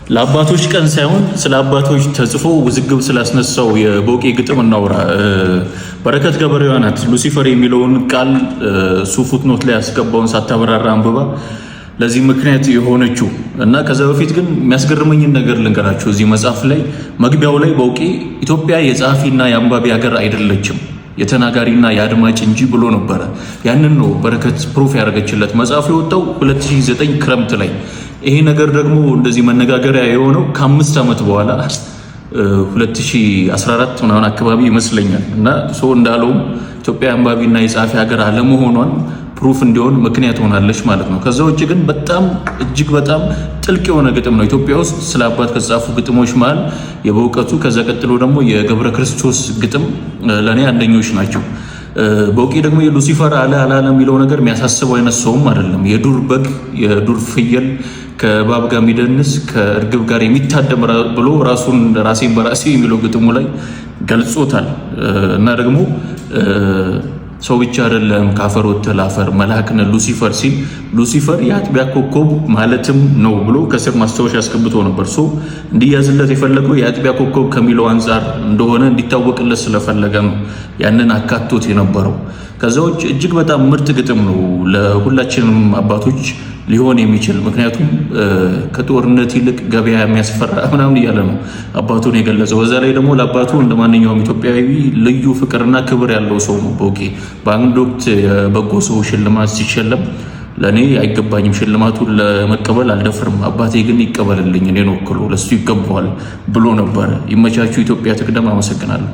ለአባቶች ቀን ሳይሆን ስለ አባቶች ተጽፎ ውዝግብ ስላስነሳው የቦቄ ግጥም እናውራ። በረከት ገበሬዋ ናት ሉሲፈር የሚለውን ቃል እሱ footnote ላይ ያስገባውን ሳታበራራ አንብባ ለዚህ ምክንያት የሆነችው። እና ከዛ በፊት ግን የሚያስገርመኝን ነገር ልንገራችሁ። እዚህ መጽሐፍ ላይ መግቢያው ላይ ቦቄ ኢትዮጵያ የጸሐፊና የአንባቢ ሀገር አይደለችም፣ የተናጋሪና የአድማጭ እንጂ ብሎ ነበረ። ያንን ነው በረከት proof ያደረገችለት። መጽሐፉ የወጣው 2009 ክረምት ላይ፣ ይሄ ነገር ደግሞ እንደዚህ መነጋገሪያ የሆነው ከ5 ዓመት በኋላ 2014 ምናምን አካባቢ ይመስለኛል። እና ሰው እንዳለውም ኢትዮጵያ አንባቢና የጸሐፊ ሀገር አለመሆኗን proof እንዲሆን ምክንያት ሆናለች ማለት ነው። ከዛ ውጭ ግን በጣም እጅግ በጣም ጥልቅ የሆነ ግጥም ነው። ኢትዮጵያ ውስጥ ስለ አባት ከተጻፉ ግጥሞች መሀል የበእውቀቱ፣ ከዛ ቀጥሎ ደግሞ የገብረ ክርስቶስ ግጥም ለእኔ አንደኞች ናቸው። በውቄ ደግሞ የሉሲፈር አለ አላለ የሚለው ነገር የሚያሳስበው አይነት ሰውም አይደለም። የዱር በግ፣ የዱር ፍየል፣ ከእባብ ጋር የሚደንስ፣ ከእርግብ ጋር የሚታደም ብሎ ራሱን ራሴን በራሴ የሚለው ግጥሙ ላይ ገልጾታል። እና ደግሞ ሰው ብቻ አይደለም፣ ከአፈር ወጥተህ ለአፈር መልአክ ነህ ሉሲፈር ሲል ሉሲፈር የአጥቢያ ኮከብ ማለትም ነው ብሎ ከስር ማስታወሻ አስገብቶ ነበር። So እንዲያዝለት የፈለገው የአጥቢያ ኮከብ ከሚለው አንጻር እንደሆነ እንዲታወቅለት ስለፈለገ ነው ያንን አካቶት የነበረው። ከዛ ውጭ እጅግ በጣም ምርጥ ግጥም ነው ለሁላችንም አባቶች ሊሆን የሚችል። ምክንያቱም ከጦርነት ይልቅ ገበያ የሚያስፈራ ምናምን እያለ ነው አባቱን የገለጸው። በዛ ላይ ደግሞ ለአባቱ እንደ ማንኛውም ኢትዮጵያዊ ልዩ ፍቅርና ክብር ያለው ሰው ነው ቦቄ። በአንድ ወቅት የበጎ ሰው ሽልማት ሲሸለም ለእኔ አይገባኝም፣ ሽልማቱን ለመቀበል አልደፍርም፣ አባቴ ግን ይቀበልልኝ፣ እኔን ወክሎ ለሱ ይገባዋል ብሎ ነበረ። ይመቻችሁ። ኢትዮጵያ ትቅደም። አመሰግናለሁ።